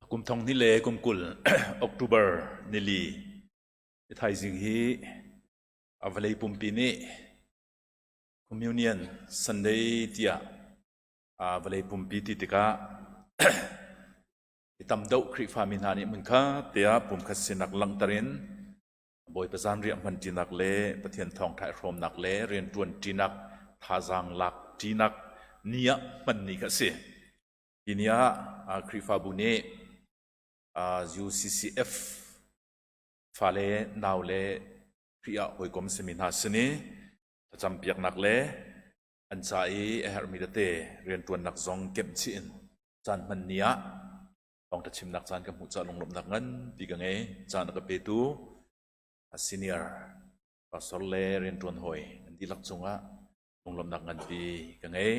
Kum thong hnih le kum 20 October nili thaizing hi a vawlei pumpi nih Communion Sunday tiah vawlei pumpi ti tikah i tam deuh Khrihfami hna nih hmunkhat tiah pumkhat sinak langhter in Bawipa zanriah hmanṭinak le Pathian thawngṭha i hrawmnak le rianṭuan ṭinak thazaang lak ṭinak ni ah hman ni kha a si. Hi ni ah Khrihfabu nih UCCF fale naule Khrih ah hawikom simi hna sin i thlacampiaknak le an ca i a herhmi tete rianṭuannak zong kemh chih in caan hman ni ah thawngṭha chimnak caan ka hmuh caah lunglawmhnak nganpi ka ngei. Caan a ka petu a senior pastor le rianṭuan hawi an dihlak cungah lunglawmhnak nganpi ka ngei.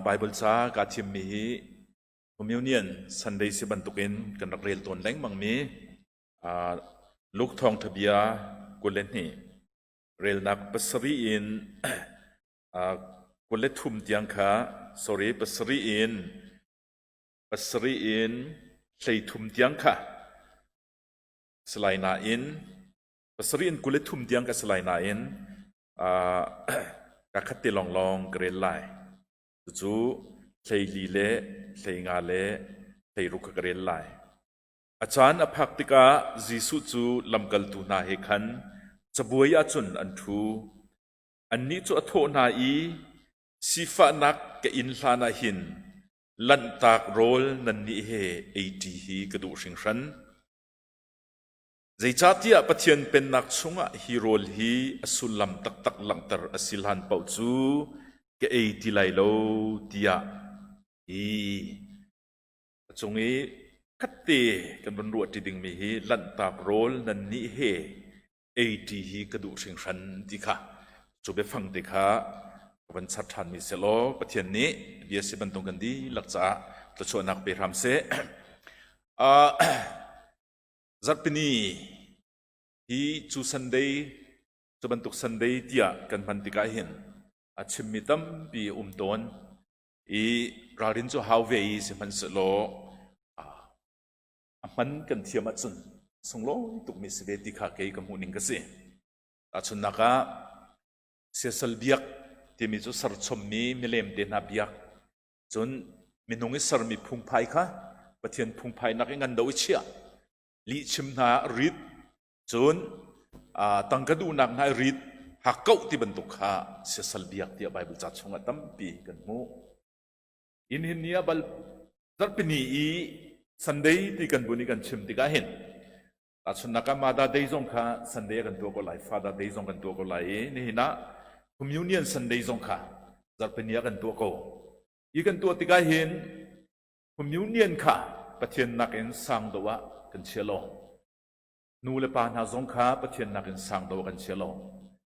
Bible ca kaa thimmi hi Communion Sunday si bantukin kan rak rel tawn lengmangmi Luke thawngṭha bia 22 relnak pasarih in 23 tiang kha sorry pasarih in pasarih in 13 tiang kha si lai nain pasarih in 23 tiang ka si lai nain ka khat te lawnglawng ka rel lai. Cucu 14 le 15 le 16 kha ka rel lai. A caan a phak tikah Jesuh cu lamkaltu hna he khan cabuai ah cun an ṭhu. Annih cu a thawh hna i, Sifahnak ka inn hlanah hin lanhtak rawl nannih he eiṭi hi ka duh hringhran. Zeicahtiah Pathian Pennak chungah hi rawl hi a sullam taktak langhter a si hlan paoh cu ka ei ti lai lo, tiah hi a cung i khatte kan vun ruahṭi dingmi hi lanhtak rawl nannih he eiṭi hi ka duh hringhran ti kha cu biafang te kha ka van char ṭhanmi sehlaw Pathian nih bia si bantuk kan dihlak caah thluachuahnak pe hram seh. Uh, Zarhpini hi cu Sunday cu bantuk Sunday tiah kan hman tikah hin a chimmi tampi a um tawn i ralrin cu hau ve i sihmanhsehlaw a hman kan thiam ahcun sunglawi tukmi si ve ti kha kei ka hmuhning ka si. Tahchunhnak ah siasal biak timi cu serchommi milem te hna biak cun minung i sermi phungphai kha Pathian phungphai nak i ngan do i chiah lihchim hna rit cun tangka duhnak hna i rit hakkauh ti bantuk kha siasal biak tiah Bible ca chungah tampi kan hmuh. In hin ni ah bal zarhpini i Sunday ti kan bun i kan chim tikah hin tahchunhnak ah Mother Day zong kha Sunday ah kan tuah ko lai, Father Day zong kan tuah ko lai i nihin ah Communion Sunday zong kha zarhpini ah kan tuah ko. Hi kan tuah tikah hin Communion kha Pathian nakin sang deuh ah kan chia lo. Nu le pa hna zong kha Pathian nakin sang deuh ah kan chia lo.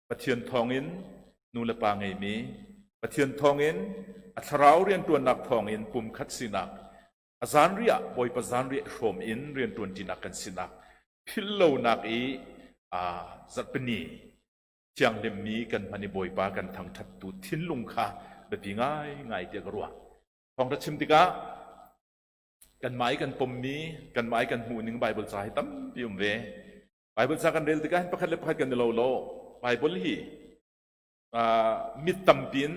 Pathian thawngin nu le pa ngeimi, Pathian thawngin a thlarau rianṭuannak thawngin pumkhat sinak, a zanriah Bawipa zanriah hrawm in rianṭuanṭinak kan sinak philhlonak i zarhpini thianghlimmi kan hman i Bawipa kan thangṭhattu thinlung kha biapi ngaingai tiah ka ruah. Thawngṭha chim tikah kanmah i kan pommi, kanmah i kan hmuhning Baibal ca hi tampi um ve. Baibal ca kan rel tikah hin pakhat le pakhat kan i lo lo. Baibal hi mit tampi in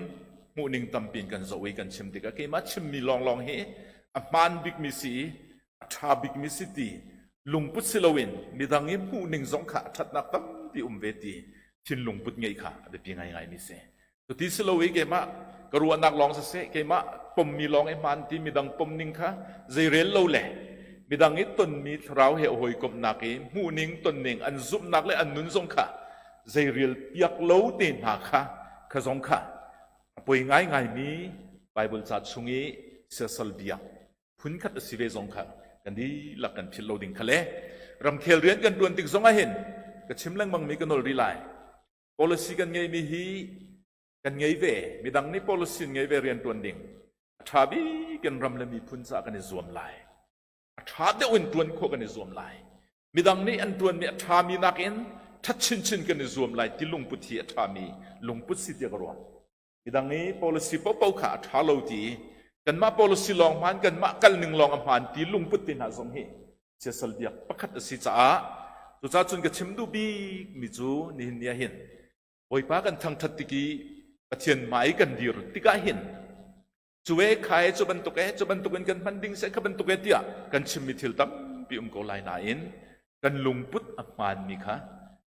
hmuhning tampi in kan zoh i kan chim tikah keimah chimmi lawnglawng hi a hmaan bikmi si i a ṭha bikmi si ti lungput si loin midang i hmuhning zong kha a ṭhatnak tampi um ve ti thinlung put ngeih kha a biapi ngaingaimi si. Cuti si lo i keimah ka ruahnak lawng siseh, keimah pommi lawng i hmaan ti midang pomning kha zeirel lo le midang i tonmi thlarau he hawikomhnak i hmuhning tonning an zumhnak le an nun zong kha zeirel piak lo te hna kha kha zong kha a poi ngaingaimi Baibal ca chung i siasal biak phunkhat a si ve zong kha kan dihlak kan philh lo ding kha le ramkhel rian kan ṭuan tik zong ah hin ka chim lengmangmi ka nol rih lai. Policy kan ngeimi hi kan ngei ve. Midang nih policy an ngei ve rianṭuan ding. A ṭha bik in ram le miphun caah kan i zuam lai. A ṭha deuh in ṭuan khawh kan i zuam lai. Midang nih an ṭuanmi a ṭhami nakin ṭhat chinchin kan i zuam lai ti lungput hi a ṭhami lungput si tiah ka ruah. Midang i policy paohpaoh kha a ṭha lo ti i. Kanmah policy lawng hmaan, kanmah kal ning lawng a hmaan ti lungput te hna zong hi siasal biak pakhat a si caah cucaah cun ka chim duh bik mi cu nihin ni ah hin Bawipa kan thangthat tik i Pathian hmai kan dir tikah hin cu e kha e cu bantuk e cu bantuk in kan hman ding seh kha bantuk e tiah kan chimmi thil tampi um ko lai nain kan lungput a hmaanmi kha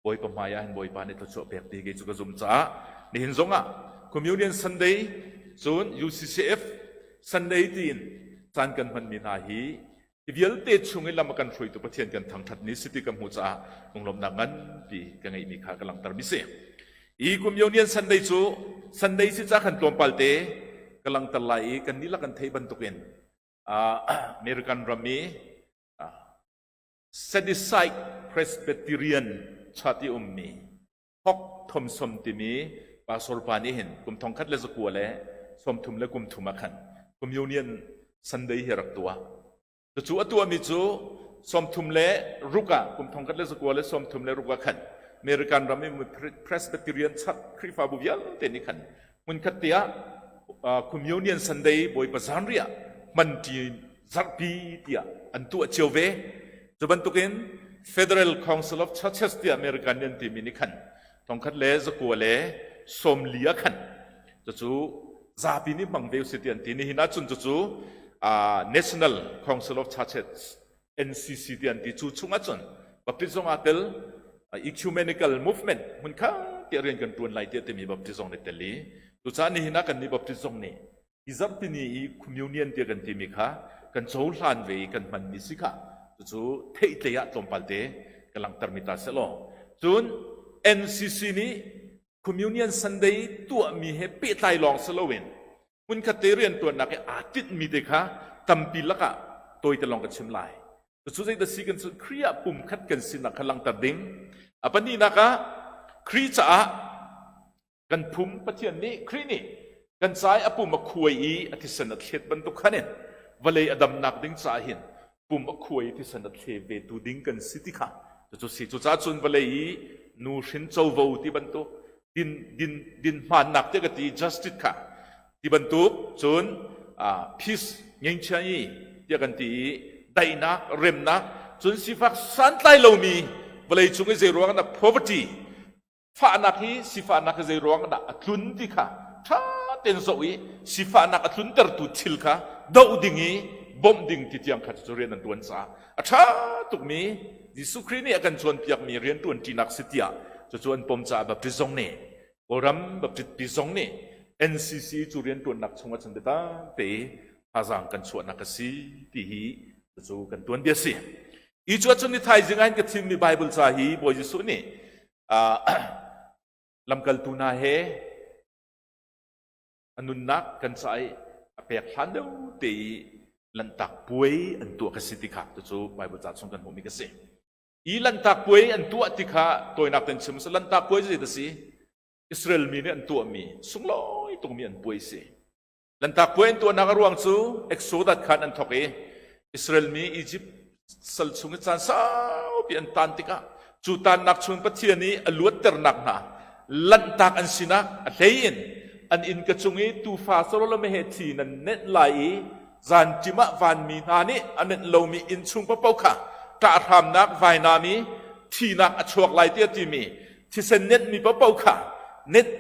Bawipa hmai ah hin Bawipa nih thluachuah pek ti kei cu ka zum caah nihin zong ah Communion Sunday cun UCCF Sunday tiin caan kan hmanmi hna hi hi vialte chung i lam a kan hruaitu Pathian kan thangthat ni si ti ka hmuh caah lunglawmhnak nganpi ka ngeihmi kha ka langhtermi si. I Communion Sunday cu Sunday si ca khan tlawmpal te ka langhter lai i kan dihlak kan theih bantukin American ram i Sadducite Presbyterian chat i ummi Hawk Thomson timi pastor pa nih hin kum 1933 ah khan Communion Sunday hi rak tuah. Cucu a tuahmi cu 36 ah kum 1936 ah khan American ram i Presbyterian church Khrihfabu vialte nih khan hmunkhat te ah Communion Sunday Bawipa zanriah hmanṭi zarhpi tiah an tuah cio ve. Cu bantukin Federal Council of Churches tiah American nih an timi nih khan 1940 ah khan cucu zapi nih hmang ve usih ti an ti. Nihin ahcun cucu National Council of Churches NCC ti an ti. Cu chung ahcun Baptist zong aa tel, ecumenical movement hmunkhat tiah rian kan ṭuan lai tiah timi Baptist zong nih tel i cucaah nihin ah kannih Baptist zong nih hi zarhtini i communion tiah kan timi kha kan cohlan ve i kan hmanmi si kha cucu theihtlei ah tlawmpal te ka langhtermi ta seh law cun NCC nih communion Sunday tuahmi he pehtlai lawng si loin hmunkhat te rianṭuannak i aa tinhmi te kha tampi lakah tawite lawng ka chim lai. Cucu zeidah si kan cu Khrih ah pumkhat kan sinak kha langhter ding. A pahnihnak ah Khrih caah kan phum Pathian nih Khrih nih kan ca i a pum a khuai i a thisen a thlet bantuk khan in vawlei a damnak ding caah hin pum a khuai i thisen a thle ve tu ding kan si ti kha cucu si cucaah cun vawlei i nu hrin covo ti bantuk din din din hmaannak tiah ka ti justice kha ti bantuk cun peace ngengchia i tiah kan ti i daihnak remnak cun sifak santlai lomi vawlei cung i zei ruang dah poverty fahnak hi sifahnak hi zei ruang dah a tlun ti kha ṭha tein zoh i sifahnak a tluntertu thil kha doh ding i bawmh ding ti tiang kha cu rian an ṭuan caah a ṭha tukmi Jesuh Khrih nih a kan cawnpiakmi rian ṭuanṭinak si tiah cucu an pom caah Baptist zong nih Kawlram Baptist pi zong nih NCC cu rian ṭuannak chungah cun biatak te thazaang kan chuahnak a si ti hi cucu kan tuanbia si. I cu ahcun ni thaizing ah hin ka thimmi Bible ca hi Bawi Jesuh nih lamkaltu hna he a nunnak kan ca i a pek hlan deuh te i lanhtak puai an tuah ka si ti kha cucu Bible ca chung kan hmuhmi ka si. I lanhtak puai an tuah ti kha tawinak ten chim si lanhtak puai cu zei si Israel mi nih an tuahmi sunglawi tukmi an puai si. Lanhtak puai an tuahnak a ruang cu Exodus khan an thawk i Israel mi Egypt sal chung i caan saupi an taan tikah cu taannak chung Pathian i a luatternak hna lanhtak an sinak a hlei in an innka cung i tuufa sarawla meheh thi nan nenh lai i zanṭim ah vanmi hna nih a nenh lomi innchung paohpaoh kha ṭahhramnak vainam i thinak a chuak lai tiah timi thisen nenhmi paohpaoh kha nenh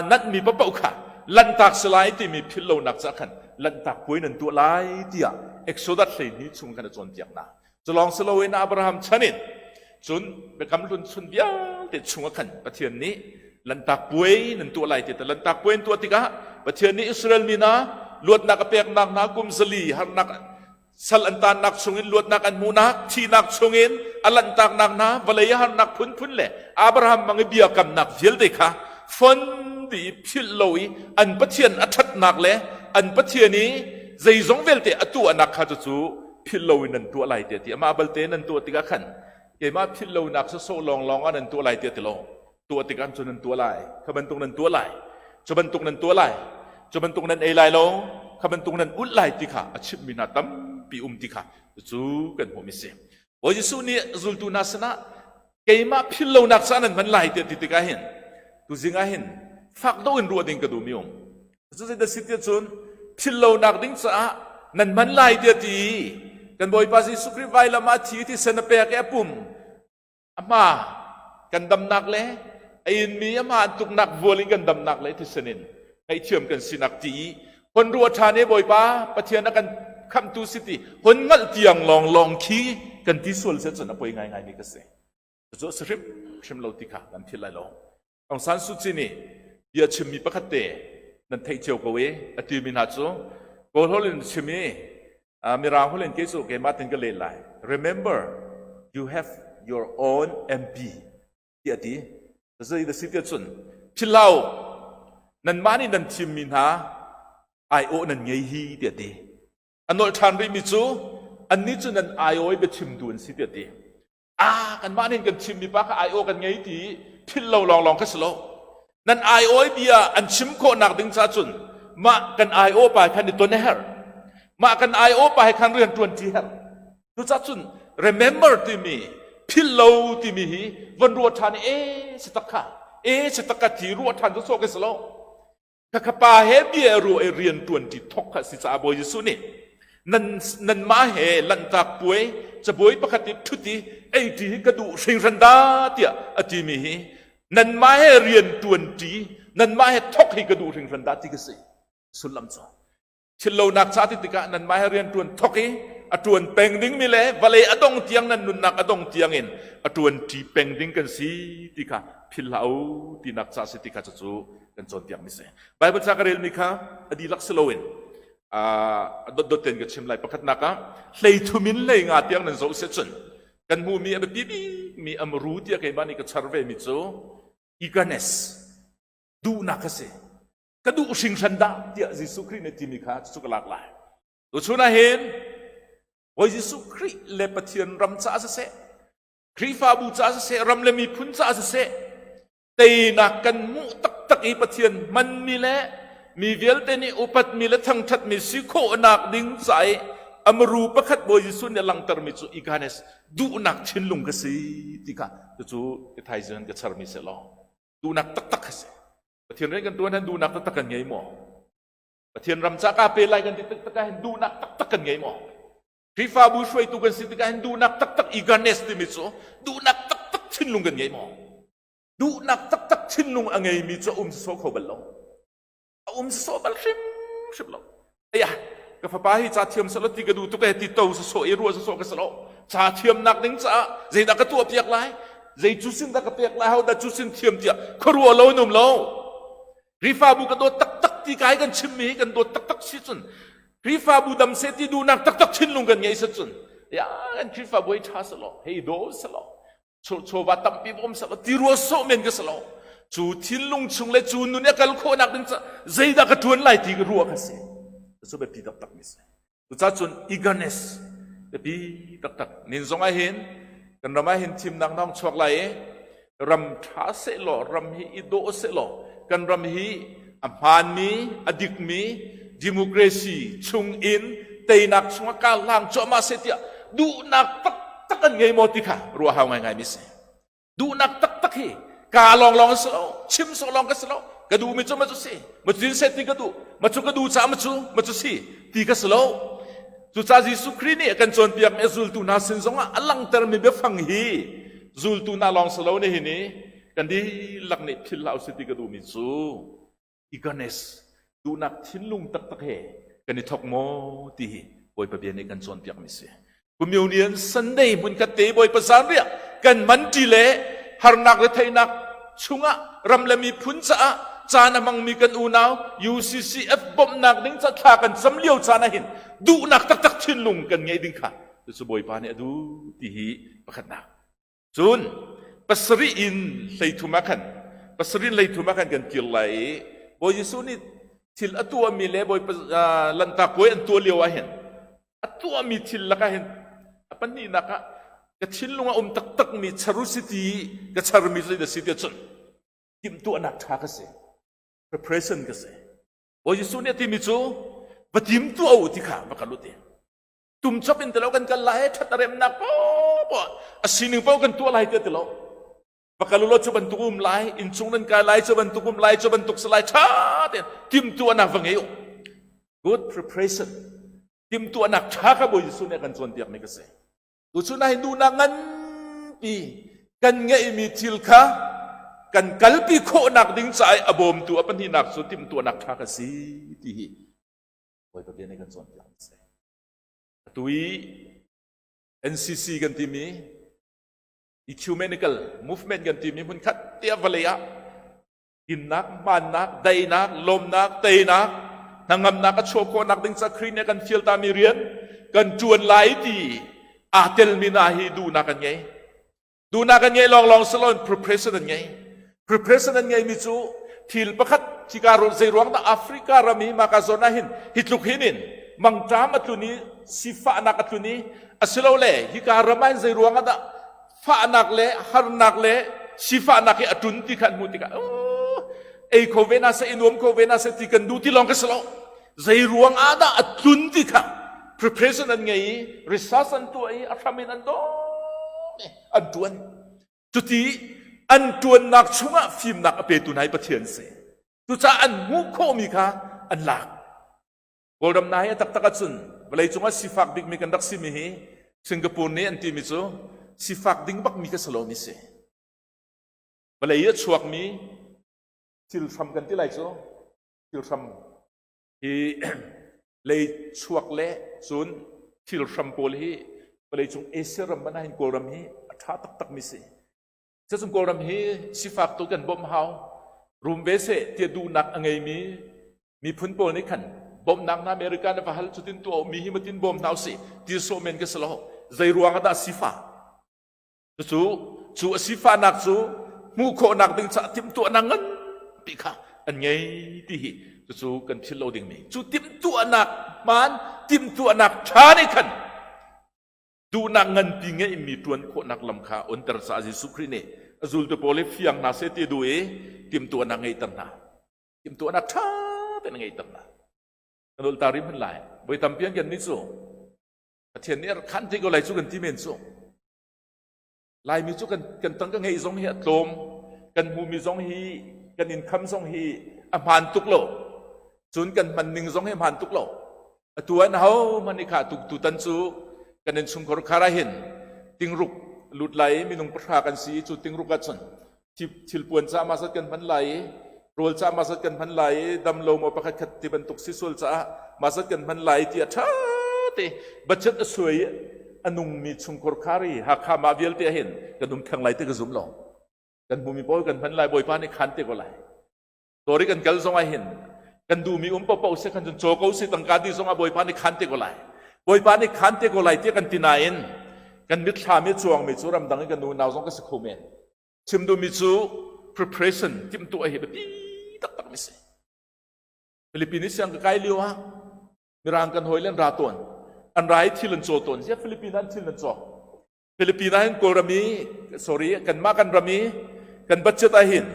nanhmi paohpaoh kha lanhtak si lai timi philh lonak caah khan lanhtak puai nan tuah lai tiah Exodus 12 chung khan a cawnpiak hna. Cu lawng si loin Abraham chan in cun Biakam Hlun chun vialte chungah khan Pathian nih lanhtak puai nan tuah lai ti lanhtak puai an tuah tikah Pathian nih Israel mi hna luatnak a peknak hna kum zali harnak Sal an taannak chungin luatnak an hmuhnak, thihnak chungin a lanhtaknak hna, vawlei a harnak phunphun le Abraham mang i biakamnak vialte kha fon dih i philh lo i an Pathian a ṭhatnak le an Pathian i zeizong vialte a tuahnak kha cucu philh loin nan tuah lai tiah ti. Amah balte nan tuah tikah khan keimah philh lonak sawsawh lawnglawng ah nan tuah lai tiah ti lo. Tuah tikah cu nan tuah lai kha bantuk nan tuah lai cu bantuk nan tuah lai cu bantuk nan ei lai lo kha bantuk nan ulh lai ti kha a chimhmi hna tampi um ti kha cu kan hmuhmi si Bawi Jesuh nih zultu hna sinah keimah philh lonak ca nan hman lai tiah ti tikah hin tuzing ah hin fak deuh in ruah ding ka duhmi um cu zeidah si tiah cun. Philhlonak ding caah nan hman lai tiah ti kan Bawipa Jesuh Khrih vailam ah thi thisen a pek i a pum a hma kan damnak le a inmi a hma an tuknak vual in kan damnak le thisen in ngaihthiam kan sinak ti i hon ruah ṭhan i Bawipa Pathian a kan khamhtu si ti hon ngalh tiang lawnglawng khi kan ti sual si cun a poi ngaingaimi ka si. Cucu a si hrimhrim lo ti kha kan philh lai lo. Aung San Suu Kyi nih bia chimmi pakhat te nan theih cio ko i a timi hna cu Kawl holh in chim i Mirang holh in kei cu keimah tin ka len lai. Remember, you have your own MP tiah a ti. Zei da si tiah cun philhlo nanmah nih nan thimmi hna aiawh nan ngei hi tiah a ti. A nolh ṭhan rihmi cu annih cu nan aiawh i biachimtu an si tiah a ti. Ah, kanmah nih kan chimmi pa kha aiawh kan ngei ti philh lo lawnglawng kha si lo. Nan aiawh bia an chim khawhnak ding ca cun mah kan aiawh pa khan i ton a herh. Mah kan aiawh pa he khan rian ṭuan ṭi herh. Cucaah cun remember timi philh lo timi hi von ruah ṭhan i e si tak kha e si tak ka ti ruah ṭhan sawsawh khi si lo. Khakha pa he bia ruah i rian ṭuan ṭi thok kha si caah Bawi Jesuh nih nan nanmah he lanhtak puai cabuai pakhat i ṭhut i ei ṭi hi ka duh hringhran dah tiah a timi hi nanmah he rian ṭuan ṭi nanmah he thok hi ka duh hringhran dah ti ka si sullam cu Thillonak ca ti tikah nanmah he rian ṭuan thok i a ṭuan peng dingmi le vawlei a dong tiang nan nunnak a dong tiang in a ṭuan ṭi peng ding kan si ti kha philh hlah u tinak ca si ti kha cucu kan cawnpiakmi si. Bible ca ka relmi kha a dihlak si loin a dotdot tein ka chim lai. Pakhatnak ah hleithum in hleinga tiang nan zoh si cun kan hmuhmi a biapi bikmi a muru tiah keimah nih ka char vemi cu eagerness duhnak a si. Ka duh hringhran dah tiah Jesuh Khrih nih timi kha cucu ka lak lai. Tuchun ah hin Bawi Jesuh Khrih le Pathian ram caah siseh, Khrihfabu caah siseh, ram le miphun caah siseh, teinak kan hmuh taktak i Pathian hmanmi le mi vialte nih upatmi le thangṭhatmi si khawhnak ding ca i amaru pakhat Bawi Jesuh nih a langhtermi cu Iganes duhnak thinlung ka si ti kha cucu ka thaizing ka charmi si law duhnak taktak ka si. Pathian rian kan tuan han duhnak taktak kan ngei maw? Pathian ram ca ka pe lai kan ti taktak ah hin duhnak taktak kan ngei maw? Khrihfabu hruaitu kan si tikah hin duhnak taktak eagerness timi cu duhnak taktak thinlung kan ngei maw? Duhnak taktak thinlung a ngeimi cu a um sawh kho bal lo. A um sawh bal hrimhrim lo. Aya, ka fapa hi ca thiam selaw ti ka duh tuk e ti to sawsawh i ruah sawsawh ka si lo. Ca thiamnak ding caah zeidah ka tuah piak lai? Zei cu sin dah ka pek lai? Ho dah cu sin thiam tiah khuaruah lo in um lo. Khrihfabu ka dawt taktak ti kai kan chimmi hi kan dawt taktak si cun Khrihfabu dam seh ti duhnak taktak thinlung kan ngei si cun ya kan Khrihfabu hi ṭha selaw hei daw selaw chawva tampi bawm seh law ti rua sawh men ka si lo cu thinlung chung le cu nun i a kal khawhnak ding ca zeidah ka ṭuan lai ti ka ruah kha si cu biapi taktak mi si cucaah cun eagerness biapi taktak nin zong ah hin kan ram ah hin thimnak na hong chuak lai i ram ṭha seh law ram hi i dawh seh law kan ram hi a hmaanmi a dikmi democracy chung in teinak chungah kaa hlang cuahmah seh tiah duhnak taktak an ngei maw ti kha ruah hau ngaingai mi si. Duhnak taktak hi kaa lawnglawng an si lo, chim sawh lawng ka si lo, ka duhmi cu ma cu si, ma cu seh ti ka duh, ma cu ka duh caah ma cu, ma cu si ti ka si lo. Cucaah Jesuh Khrih nih a kan cawnpiakmi a zultu hna sin zongah a langhtermi biafang hi zultu hna lawng si lo nihin i kan dihlak nih philh hlah usih ti ka duhmi cu eagerness duhnak thinlung taktak he kan i thok maw ti hi Bawipa bia nih kan cawnpiakmi si. Communion Sunday hmunkhat te Bawipa zanriah kan manṭi le harnak le theihnak chungah ram le miphun caah caan a hmangmi kan unau UCCF bawmhnak ding ca thla kan cam lio caan ah hin duhnak taktak thinlung kan ngeih ding kha cucu Bawipa nih a duh ti hi pakhatnak. Cun pasarih in 13 ah khan pasarih in 13 ah khan kan kir lai i Bawi Jesuh nih thil a tuahmi le Bawipa Lanhtak puai an tuah lio ah hin a tuahmi thil lakah hin a pahnihnak ah ka thinlung a um taktakmi charusiti ka charmi cu zeidah si tiah cun timhtuahnak ṭha ka si preparation ka si Bawi Jesuh nih a timi cu va tim tuah u ti kha va kal u ti tum chop in tilo kan kal lai ṭhat a remnak poah a sining paoh kan tuah lai tiah tilo va kal ulaw cu bantuk um lai innchung nan kai lai cu bantuk um lai cu bantuk si lai ṭha tein timhtuahnak va ngei u. Good preparation. Timhtuahnak ṭha kha Bawi Jesuh nih a kan cawnpiakmi ka si. Tuchun ah hin duhnak nganpi kan ngeihmi thil kha kan kalpi khawhnak ding caah a bawmtu a pahnihnak cu timhtuahnak ṭha ka si ti hi Bawipa bia nih kan cawnpiak a si. Atu i NCC kan timi ecumenical movement kan timi hmunkhat tiah vawlei ah dinnak, hmaannak, daihnak, lawmnak, teinak, hnangamnak a chuah khawhnak ding ca Khrih nih a kan fial tami rian kan ṭuan lai ti aa telmi hna hi duhnak an ngei. Duhnak an ngei lawnglawng si loin preparation an ngei. Preparation an ngeimi cu thil pakhat hika zei ruang dah Africa ram i maka zawn ah hin hi tluk hin in mangṭam a tlun i sifahnak a tlun i asilole hika ram ah hin zei ruang ah dah fahnak le harnak le sifahnak hi a ṭun ti kha an hmuh tikah ei kho ve na seh i nuam kho ve na seh ti kan duh ti lawng ka si lo zei ruang ah dah a tlun ti kha preparation an ngei i research an tuah i a hram in an dawm i an ṭuan cuti an ṭuannak chungah fimnak a petu hna hi Pathian si cucaah an hmuh khawhmi kha an lak Kawlram hna hi a taktak ahcun vawleicung ah sifak bikmi kan rak simi hi Singapore nih an timi cu sifak ding bakmi ka si lomi si. Vawlei i a chuakmi thil hram kan ti lai cu thil hram hi lei chuak le cun thil hram pawl hi vawleicung Asia ram man ahhin Kawlram hi a ṭha taktakmi si. Cucun Kawlram hi sifak tu kan bawmh hau. Rum ve seh tiah duhnak a ngeimi miphun pawl nih khan bawmhnak na America na va hal cutin tuah mi hi matin bawm hna usih ti sawh men ka si lo. Zei ruang ah dah sifah? Cucu cu a sifahnak cu hmuh khawhnak ding caah timhtuahnak nganpi kha an ngei ti hi cucu kan philh lo dingmi. Cu timhtuahnak hmaan timhtuahnak ṭha nih khan duhnak nganpi ngeihmi ṭuan khawhnak lam kha onter caah Jesuh Khrih nih a zultu pawl hi fiang hna seh ti duh i timhtuahnak ngeihter hna. Timhtuahnak ṭha tein a ngeihter hna. Kan ulh ta rih hmanh lai. Voi tampi an kan nih cu Pathian nih a rak khan te ko lai cu kan ti men cu. Laimi cu kan, kan tangka ngeih zong hi a tlawm, kan hmuhmi zong hi, kan income zong hi a hmaan tuk lo. Cun kan hman ning zong hi a hmaan tuk lo. Atu ah na ho hmanh i kha tu tutan cu kan innchungkhar khar ah hin tingruk lut lai i minung pahra kan si i cu tingruk ahcun thilpuan ca ma zat kan hman lai i rawl ca ma zat kan hman lai i dam lo maw pakhat khat ti bantuk si sual caah ma zat kan hman lai ti a ṭha te budget a suai a nungmi chungkhur khar i Hakha mah vialte ah hin kan um theng lai ti ka zum lo kan hmumi pawl kan hman lai Bawipa nih khan te ko lai Dawr i kan kal zong ah hin kan duhmi um paohpaoh si khan cun caw ko si tangka di zong ah Bawipa nih khan te ko lai. Bawipa nih khan te ko lai tiah kan ti nain kan mitthlam i cuangmi cu ramdang i kan unau zong ka si kho men. Chim duhmi cu preparation timhtuah hi biapi taktak mi si. Philippines siang ka kai lio ah Mirang kan hawi le an ra tawn. An ra i thil an caw tawn. Ziah Philippines an thil an cawk. Philippines ah hin Kawlram i sorry kanmah kan ram i kan budget ah hin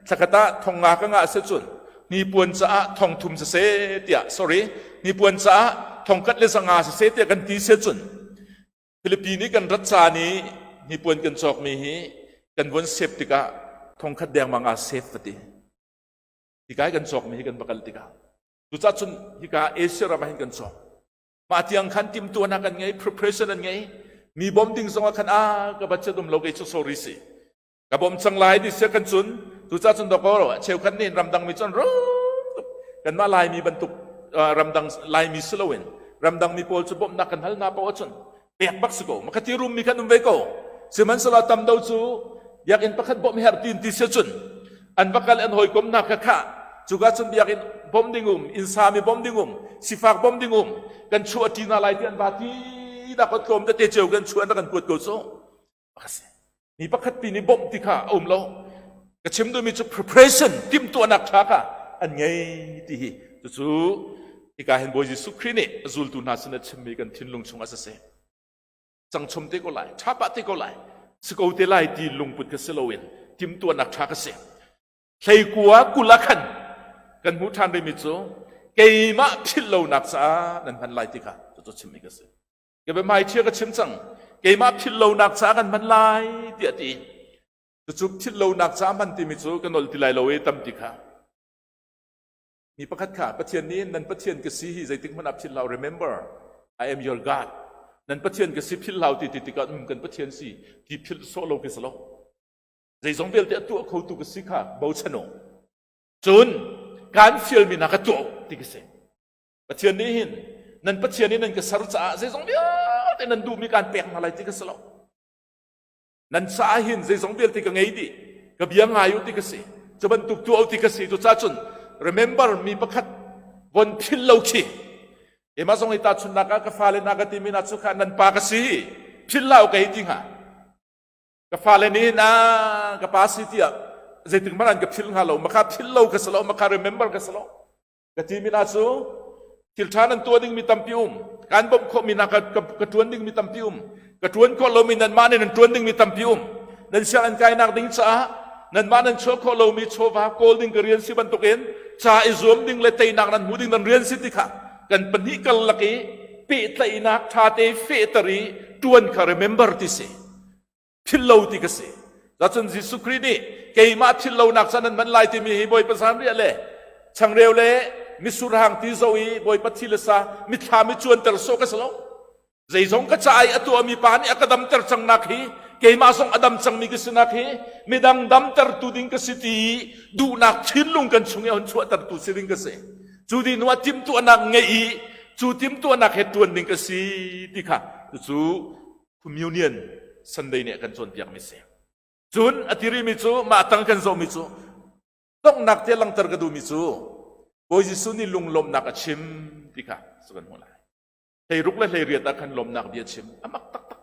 thlakhat ah thong nga ka ngah si cun hnipuan caah thong thum siseh tiah sorry hnipuan caah thong khat le zanga siseh tiah kan ti si cun Philippines i kan rat caan i hnipuan kan cawkmi hi kan von save tikah thong khat dengmang ah save va ti hika i kan cawkmi hi kan va kal tikah cucaah cun hika Asia ram ah hin kan cawk Mah tiang khan timhtuahnak an ngei, preparation an ngei. Mi bawm ding zong ah khan ah ka budget um lo kei cu sorry si. Ka bawm cang lai ti sia kan cun tucah cun dawkaw cheukhat nih ramdang mi cun rum tuk kanmah Laimi bantuk ramdang Laimi si loin ramdang mi pawl cu bawmhnak kan hal hna paoh ahcun pek bak si ko makhati rum mi kan um ve ko sihmanhsehlaw tam do cu biakinn pakhat bawmh herh ti ti sia cun an va kal an hawikom hna kha khah cuka cun biakinn bawmh ding um innsa mi bawmh ding um sifak bawmh ding um kan chuah ṭi hna lai ti an va ti dah kan tlawm tete ceu kan chuah an kan kuat ko cu kasi mi pakhat pi nih bawmh ti kha a um lo ka chim duhmi cu preparation timhtuahnak ṭha kha an ngei ti hi cucu hika hin Bawi Jesuh Khrih nih a zultu hna sin a chimmi kan thinlung chungah siseh cangchom te ko lai ṭha pah te ko lai si ko te lai ti lungput kha si loin timhtuahnak ṭha ka si hleikua kul ah khan kan hmuh ṭhan rihmi cu keimah philh lonak caah nan hman lai ti kha cucu chimmi ka si ka biahmai ṭhia ka chim cang keimah philh lonak caah kan hman lai tiah ti cucu philh lonak caah hman timi cu ka nolh ti lai lo i tam ti kha. Mi pakhat kha Pathian nih nan Pathian ka si hi zeitik hmanh ah philh hlah remember I am your God. Nan Pathian ka si philh hlah ti ti tikah um kan Pathian si ti philh sawh lo khi si lo. Zeizong vialte a tuah khotu ka si kha bochan u. Cun kaan fialmi hna ka tuah u ti ka si. Pathian nih hin nan Pathian nih nan ka ser caah zeizong vialte nan duhmi kaan pek hna lai ti ka si lo. Nan caah hin zeizong vialte ka ngei dih. Ka bia ngai u ti ka si. Cu bantuk tuah u ti ka si. Cucaah cun remember mi pakhat von philh lo khi. Keimah zong hi tahchunhnak ah ka fale hna ka timi hna cu kha nan pa ka si. Philh hlah u ka hei ti hnga. Ka fale nih na ka pa si tiah zeitik hmanh an ka philh hnga lo. Maka philh lo ka si lo. Maka remember ka si lo. Ka timi hna cu thil ṭha nan tuah dingmi tampi um, kaan bawmh khawhmi hna ka, ka, ka ṭuan dingmi tampi um, ka ṭuan khawh lomi nanmah nih nan ṭuan dingmi tampi um. Nan sianginn kainak ding caah nanmah nan chuah khawh lomi chawva kawl ding ka rian si bantukin ca i zuam ding le teinak nan hmu ding nan rian si ti kha kan pahnih karlak i pehtlaihnak ṭha te fehter i ṭuan kha remember ti si. Philh lo ti ka si. Cun Jesuh Khrih nih keimah philh lonak ca nan hman lai timi hi Bawipa zanriah le changreu le mitsur hang ti zo i Bawipa thi le sa mitthlam i cuanter sawh ka si lo. Zeizong ka ca i a tuahmi pa nih a ka damter cangnak hi keimah zong a dam cangmi ka sinak hi midang damtertu ding ka si ti duhnak thinlung kan chung i a hun chuahtertu si ding ka si. Cu dih hnu ah timhtuahnak ngeih i cu timhtuahnak he ṭuan ding ka si ti kha cucu Communion Sunday nih a kan cawnpiakmi si. Cun a ti rihmi cu mah tang kan zohmi cu donghnak te langhter ka duhmi cu Bawi Jesuh nih lunglawmhnak a chim ti kha su kan hmuh lai. 16 le 18 ah khan lawmhnak bia chim a mak taktak.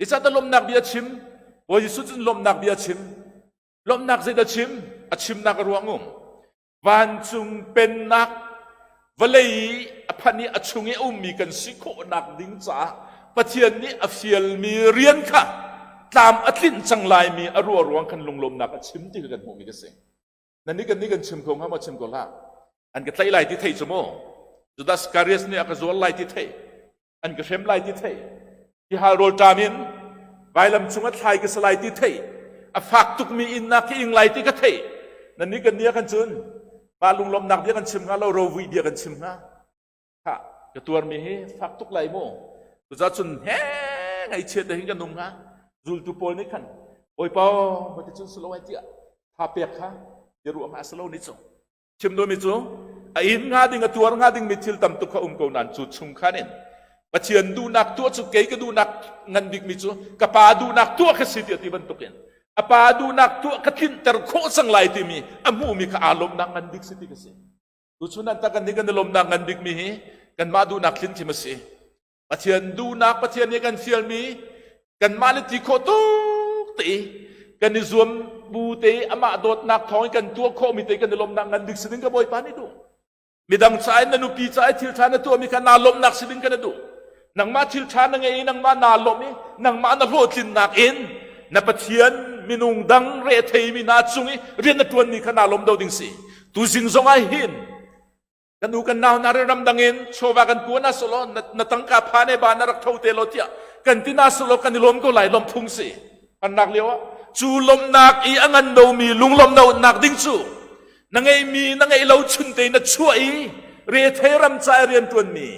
Zeicahtiah lawmhnak bia chim Bawi Jesuh cun lawmhnak bia chim lawmhnak zeidah chim a chimnak a ruang um Vancung pennak vawlei i a phanh i a chung i a ummi kan si khawhnak ding caah Pathian nih a fialmi rian kha tlam a tlinh cang laimi a ruah ruang khan lunglawmnak a chim ti kha kan hmuhmi ka si. Nan nih kan nih kan chim kho hnga maw chim ko hlah. An ka tlaih lai ti thei cu mu. Judas Iscariot nih a ka zual lai ti thei. An ka hrem lai ti theih. Tihal rawlṭam in vailam cung a thlai ka si lai ti theih. A fak tukmi innak ka ing lai ti ka theih. Nannih kan nih ah khan cun mah lunglawmhnak bia kan chim hnga lo, rovui bia kan chim hnga. Khah, ka tuarmi hi fak tuk lai mu. Cucaah cun he ngaihchiat hin kan um hnga. Zultu pawl nih khan Bawipa aw, ti cun si lo ai tiah tha pek kha bia ruah hnga si lo ni cu. Chim duhmi cu a in hnga ding a tuar hnga dingmi thil tam tuk kha um ko nain cu chung khan in Pathian duhnak tuah cu kei ka duhnak ngan bikmi cu ka pa duhnak tuah kha si tiah ti bantukin a pa duhnak tuah ka tlinter khawh cang lai timi a hmuhmi kha aa lawmhnak ngan bik si ti ka si. Tuchun an tak kan nih kan i lawmhnak ngan bikmi hi kanmah duhnak tlin thim a si. Pathian duhnak Pathian nih kan fialmi kanmah le ti khawh tuk te i kan i zuam bu te i amah dawtnak thawng in kan tuah khawhmi te kan i lawmhnak ngan bik si ding ka Bawipa nih duh. Midang ca in na nupi ca i thil ṭha na tuahmi kha naa lawmhnak si ding kan i duh. Nangmah thil ṭha na ngei i nangmah naa lawmh i nangmah na hlawhtlinnak in na Pathian minung dang retheimi hna cung i rian na ṭuanmi kha naa lawm do ding si. Tuzing zong ah hin Kan u kan nau hna ramdang in chawva kan kuan ah selaw na tangka pha ne ba na rak tho te law tiah kan ti na selaw kan i lawm ko lai lawm phung si. Annak lio ah cu lawmhnak i a ngan lomi lunglawmhnak ding cu na ngeihmi na ngeih lo chun te na chuah i rethei ram ca i rian ṭuanmi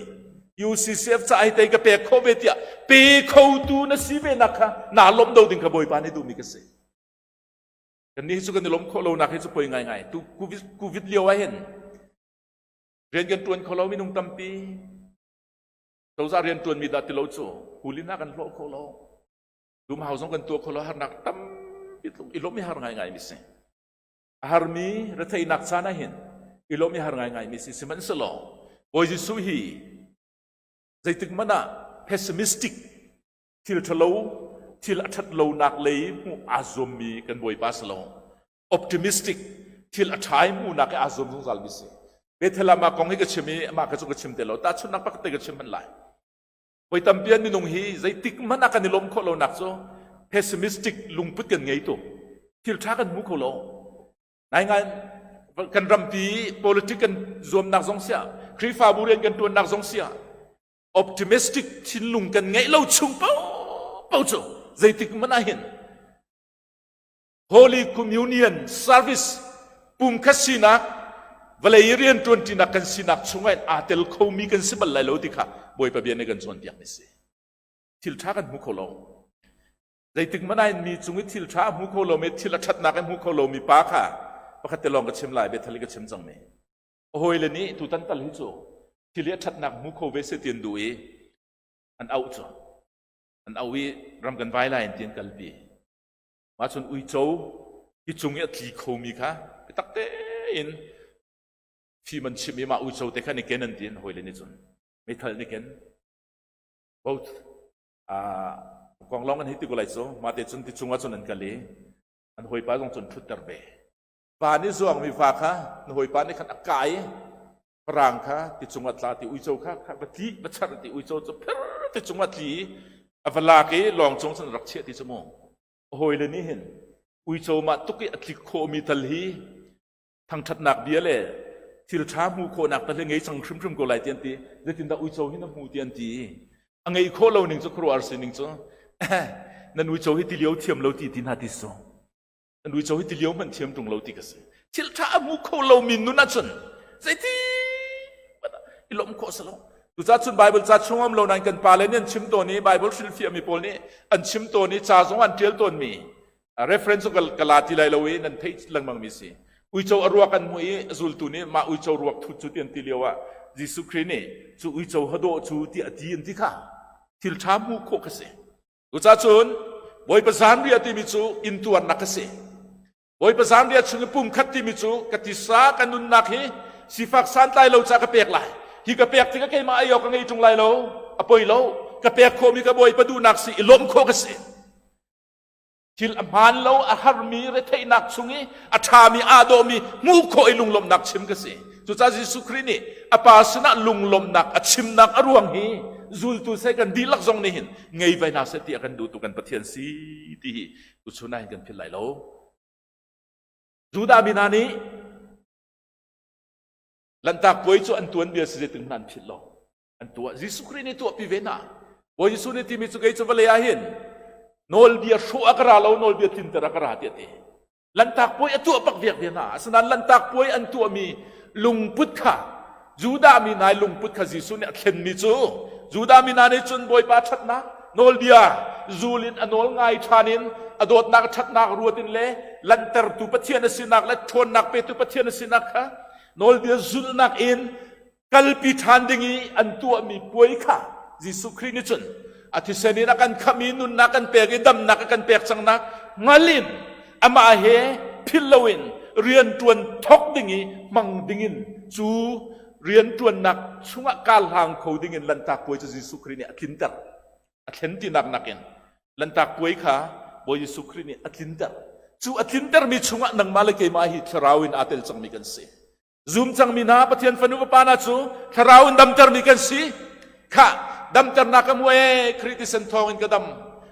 UCCF ca hi tei ka pek khawh ve tiah pe khotu na si ve nak kha naa lawmh do ding kha Bawipa nih duhmi ka si. Kannih hi cu kan i lawmh khawh lonak hi cu poi ngaingai. Tu COVID, COVID lio ah hin rian kan ṭuan kho lo minung tampi. Cozah rian ṭuanmi dah ti lo cu kulin ah kan hlawh kho lo. Dumhau zong kan tuah kho lo harnak tampi tlung i lawmh i har ngaingai mi si. A harmi retheihnak caan ah hin i lawmh i har ngaingai mi si. Sihmanhsehlaw Bawi Jesuh hi zeitik hmanh ah pessimistic thil ṭhalo thil a ṭhat lonak lei hmuh aa zuammi kan Bawipa si lo. Optimistic thil a ṭha i hmuhnak i aa zuam zungzalmi si. Bethel ah mah kong hi ka chim i amah kha cu ka chim te lo. Tahchunhnak pakhat te ka chim hmanh lai. Voi tampi an minung hi zeitik hmanh ah kan i lawmh khawh lonak cu pessimistic lungput kan ngei tuk. Thil ṭha kan hmu kho lo. Ngaingai kan rampi politic kan zuamnak zong siah, Khrihfabu rian kan ṭuannak zong siah, optimistic thinlung kan ngeih lo chung paohpaoh cu zeitik hmanh ah hin Holy Communion service pumkhat sinak. Vawlei i rianṭuanṭinak kan sinak chungah hin aa tel khomi kan si bal lai lo ti kha Bawipa bia nih kan cawnpiak mi si. Thil ṭha kan hmu kho lo. Zeitik hmanh ah mi cung i thil ṭha a hmu kho lomi, thil a ṭhatnak a hmu kho lomi pa kha pakhat te lawng ka chim lai, biathal i ka chim cangmi. A hawile nih tutan tal hi cu thil hi a ṭhatnak hmu kho ve seh ti an duh i an auh cu. An auh i ram kan vai lai ti an kalpi. Mah cun uico hi cung i a tli khomi kha biatak tein fim an chimh i mah uico te kha ni ken an ti an hawile nih cun meithal ni ken both kong lawng an hei ti ko lai cu mah te cun ti chungah cun an kal i an hawipa zong cun ṭhutter ve van i zuangmi va kha na hawipa nih khan a kai parang kha ti cungah tla ti uico kha kha va tli va char ti uico cu pher ti cungah tli a va lak i lawng cung cun rak chiah ti cu mu a hawile nih hin uico mah tuk i a tlik khawhmi tal hi thangṭhatnak bia le thil ṭha hmuh khawhnak tal hi ngei cang hrimhrim ko lai ti an ti. Zeitindah uico hi na hmu ti an ti. A ngeih khawh lo ning cu khuaruahhar sining cu nan uico hi tilio thiam lo ti ti hna ti su. Nan uico hi tilio hmanh thiam ṭung lo ti ka si. Thil ṭha a hmu kho lomi nun ahcun zeiti i lawmh khawh si lo. Cucaah cun Baibal ca chung um lo nain kan pale nih an chim tawn i Baibal hrilhfiahmi pawl nih an chim tawn i ca zong an ṭial tawnmi reference cu ka la ti lai lo i nan theih lengmang mi si. Uico a ruak an hmuh i zultu nih mah uico ruak thut cu ti an ti lio ah Jesuh Khrih nih cu uico hadawh cu ti a ti an ti kha thil ṭha hmuh khawh kha si. Cucaah cun Bawipa zanriah timi cu intuarnak a si. Bawipa zanriah chung i pumkhat timi cu ka tisa ka nunnak hi sifak santlai lo ca ka pek lai. Hi ka pek tikah keimah ei awk ka ngei ṭung lai lo. A poi lo. Ka pek khawhmi ka Bawipa duhnak si i lawmh khawh ka si. Thil a hmaan lo, a harmi retheihnak chung i a ṭhami aa dawhmi hmuh khawh i lunglawmhnak chim ka si. Cucaah Jesuh Khrih nih a Pa sinah lunglawmhnak a chimnak a ruang hi zultu seh kan dihlak zong nih hin ngei ve hna seh ti a kan duhtu kan Pathian si ti hi tuchun ah hin kan philh lai lo. Judah mi hna nih Lanhtak puai cu an tuanbia si zeitin hmanh an philh lo. An tuah. Jesuh Khrih nih tuahpi ve hna. Bawi Jesuh nih timi cu kei cu vawlei ah hin nawlbia hrawh a ka ra lo, nawlbia tlinter a ka ra tiah a ti. Lanhtak puai a tuah bak viak ve hna. Asinain lanhtak puai an tuahmi lungput kha Judah mi hna i lungput kha Jesuh nih a thlenmi cu Judah mi hna nih cun Bawipa ṭhatnak nawlbia zul in a nawl ngai ṭhan in a dawtnak a ṭhatnak ruat in le lanhtertu Pathian a sinak le ṭhawnnak petu Pathian a sinak kha nawlbia zulhnak in kalpi ṭhan ding i an tuahmi puai kha Jesuh Khrih nih cun a thisen in a kan khamh i nunnak kan pek i damnak a kan pek cangnak hngal in amah he philh loin rianṭuan thawk ding i hmang dingin cu rianṭuannak chungah kaa hlang kho dingin Lanhtak Puai cu Jesuh Khrih nih a tlinter. A thlen tinak nakin Lanhtak Puai kha Bawi Jesuh Khrih nih a tlinter. Cu a tlintermi chungah nangmah le keimah hi thlarau in aa tel cangmi kan si. Zum cangmi hna Pathian fanu fapa hna cu thlarau in damtermi kan si. Khah, damternak ka hmu ee, Khrih thisen thawng in ka dam.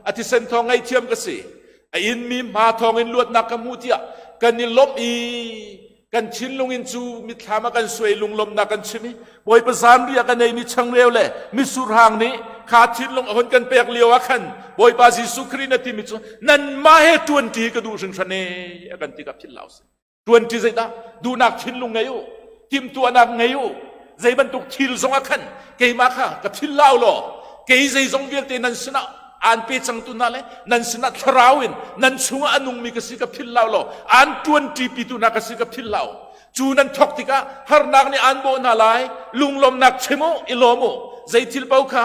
A thisen thawng ngaihthiam ka si. A inmi hma thawng in luatnak ka hmu tiah kan i lawmh i kan thinlung in cu mitthlam ah kan suai lunglawmhnak kan chim i Bawipa zanriah kan eimi changreu le mitsur hang nih kha thinlung a hun kan pek lio ah khan Bawipa Jesuh Khrih na timi cu nanmah he ṭuanṭi ka duh hringhran ee a kan ti ka philh lau si. Ṭuanṭi zeidah? Duhnak thinlung ngei u, timhtuahnak ngei u. Zei bantuk thil zongah khan keimah kha ka philh lau law kei zeizong vialte nan sinah aan pe cangtu hna le nan sinah thlarau in nan chungah a nungmi ka si ka philh lau law aan ṭuanṭipitu hna ka si ka philh lau. Cu nan thawk tikah harnak nih aan bawh hna lai, lunglawmhnak chim u, i lawm u. Zei thil paoh kha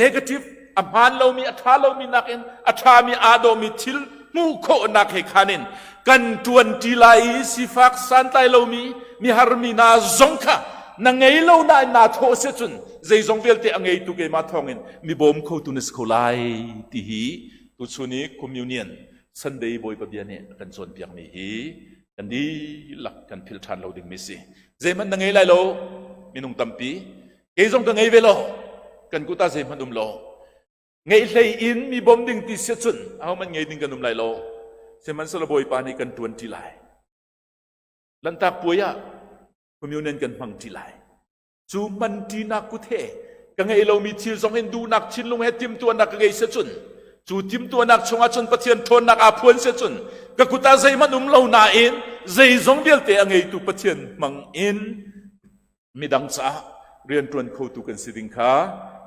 negative a hmaan lomi, a ṭha lomi nakin a ṭhami, aa dawhmi thil hmuh khawhnak he khan in kan ṭuanṭi lai i sifak santlai lomi miharmi hna zong kha na ngei lo nain naa thawh si cun zeizong vialte a ngeitu keimah thawngin mi bawm khotu na si kho lai ti hi tuchun i communion Sunday Bawipa bia nih a kan cawnpiakmi hi kan dihlak kan philh ṭhan lo dingmi si. Zeihmanh na ngei lai lo minung tampi kei zong ka ngei ve lo kan kut ah zeihmanh um lo Ngeihhlei in mi bawm ding ti si cun ahohmanh ngei ding kan um lai lo. Sihmanhsehlaw Bawipa nih kan ṭuan ṭi lai. Lanhtak puai ah communion kan hmang ṭi lai. Cu hman ṭinak kut he ka ngeih lomi thil zong in duhnak thinlung he timhtuahnak ka ngei si cun Cu timhtuahnak chungah cun Pathian ṭhawnnak aa phuan si cun ka kut ah zeihmanh um lo nain zeizong vialte a ngeitu Pathian hmang in midang caah rianṭuan khotu kan si ding kha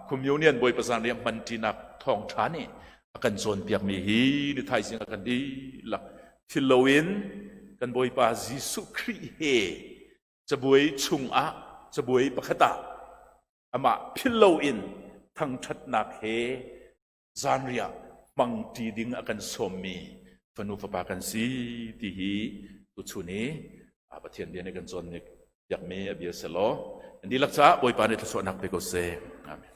communion Bawipa zanriah hmanṭinak thawngṭha nih a kan cawnpiakmi hi ni thaizing a kan dihlak thil loin kan Bawipa Jesuh Khrih he cabuai chungah cabuai pakhat ah amah philh loin thangṭhatnak he zanriah hmangṭi ding a kan sawmmi fanu fapa kan si ti hi tuchun i Pathian bia nih kan cawnpiakmi a bia si law an dihlak caah Bawipa nih thluachuahnak pe ko seh. Amen.